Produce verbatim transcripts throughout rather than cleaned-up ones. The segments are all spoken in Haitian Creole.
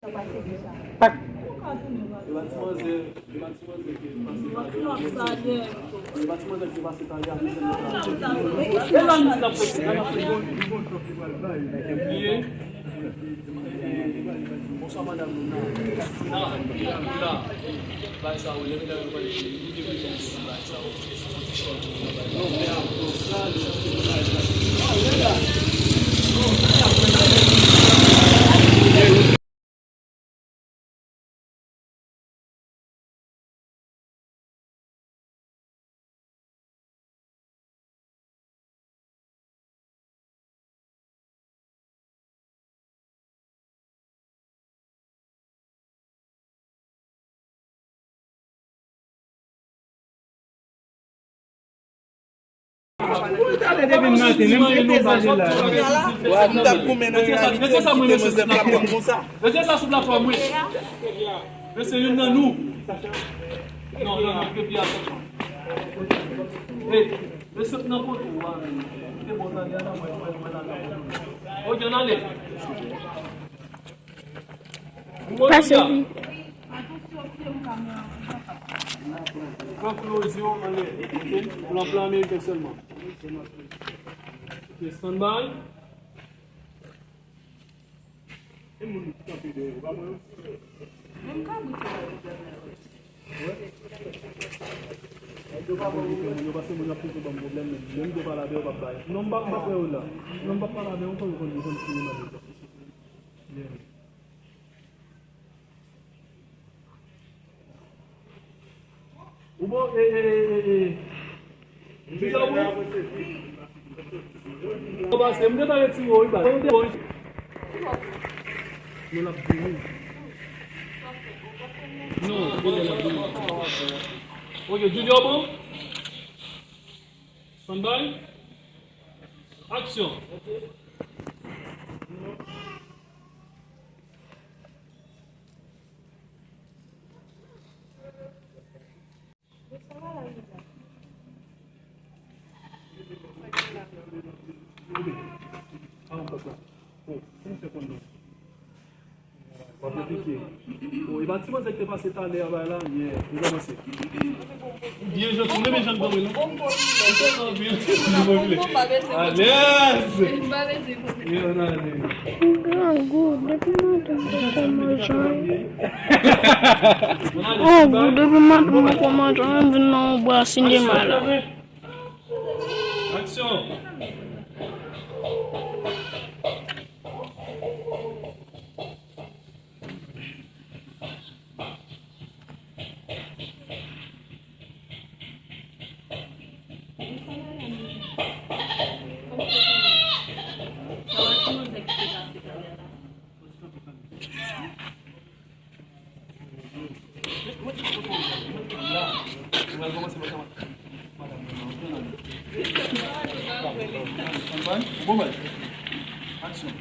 Pak. E pa ti manzè, e pa ti manzè ki pase talè a. E pa ti manzè ki pase talè a, ki sèl nan talè. E la, nou t ap fè, n ap fè yon, yon bon chòf li pral bay. Bliye. Bonswa, madanm Luna. Luna, Luna. Bay sa ou, leve la, nou pral, nou te bezwen bay sa ou. Ou rete ale depi maten, menm rete sa je la. M t ap goumen nan reyalite, m kite Joseph la pran m konsa. Mete sa sou platfòm, wi. Men se youn nan nou. Non, non, non, depi a. Hey, men sot nan poto a, men. Te bon, tande, a nan mwen, mwen, mwen, nan poto. Ok, ann ale. Pase wi. Pran koulè zye w anlè, ok? Plan, plan ameriken sèlman. Ok, stand by. E moun ki kanpe dèyè yo, pa mwen. Menm kabrit yo pa yo dèyè. Yo pa bon moun yo, paske moun yo ap toujou ban m pwoblèm, menm lè m te pale avè yo, yo p ap bay. Non, m pa, m p ap wè yo la. Non, m p ap pale avè yo ankò, yo konn, yo konn fini nan yo. Yeah. Ou bon, e, e, e, e, e. Ou bon? Ou pase, m gentan retire w, wi, ba. Ou te bon. Non, l ap vini. Non, ou te la vini. Ok, Junior, bon? Stand by. Action. W ap replike. Bon, e pa ti manzè ki te pase talè a bay la, yeah, nou kòmanse. Byen jwe, ou renmen jan l pran mwen, non? Ou tèlman byen, ou tèlman popilè. Alèz! Grangou, depi maten m poko manje anyen. Grangou, depi maten m poko manje anyen, m vin nan yon bwa sinema la. Aksyon! Bon, bay. Aksyon.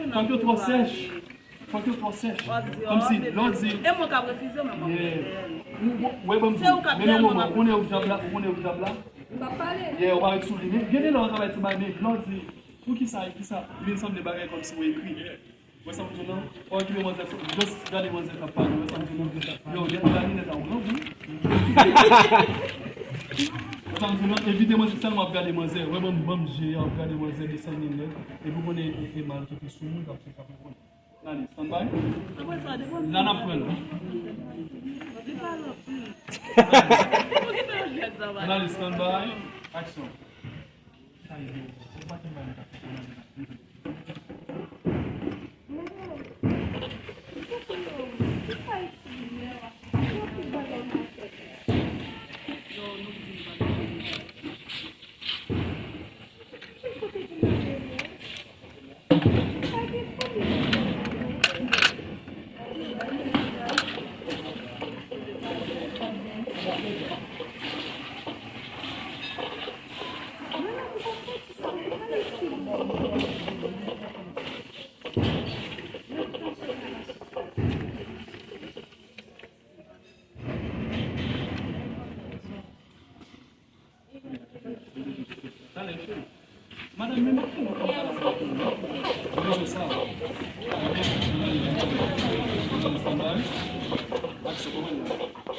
Fòk yo twò sèch. Fòk yo twò sèch. Kòmsi, lè w di. E mwen k ap refize, mwen, mwen. Yeah. Ou, ou, wè, ban m di. Se ou k ap fè l, mwen, mwen, mwen. Ou konnen ou dyab la, ou konnen ou dyab la. M p ap pale. Yeah, ou pa ret sou li. Men, gen de lè w travay ti bagay, men lè w di, poukisa, kisa, vin sanble bagay kòmsi ou ekri. Wè sa m di w lan? Ou okipe manzè, just gade manzè k ap pale, wè sa m di w lan? Yo, gen, gade linèt a ou, non, wi. Tankou nan, evidemment, se sèlman ap gade manzè. Wè, ban m, ban m je a, ap gade manzè, desann li nèt. Epi w konnen e, e mal ki te sou moun, k ap fè, k ap reponn. N ale, stand by. Apre sa, depi w La n ap pran l. Li pale anpil. Pou ki te yo jwèt sa, N ale, stand by. Action. Madanm, men mwen konn sa. Aksyon, kòmandan.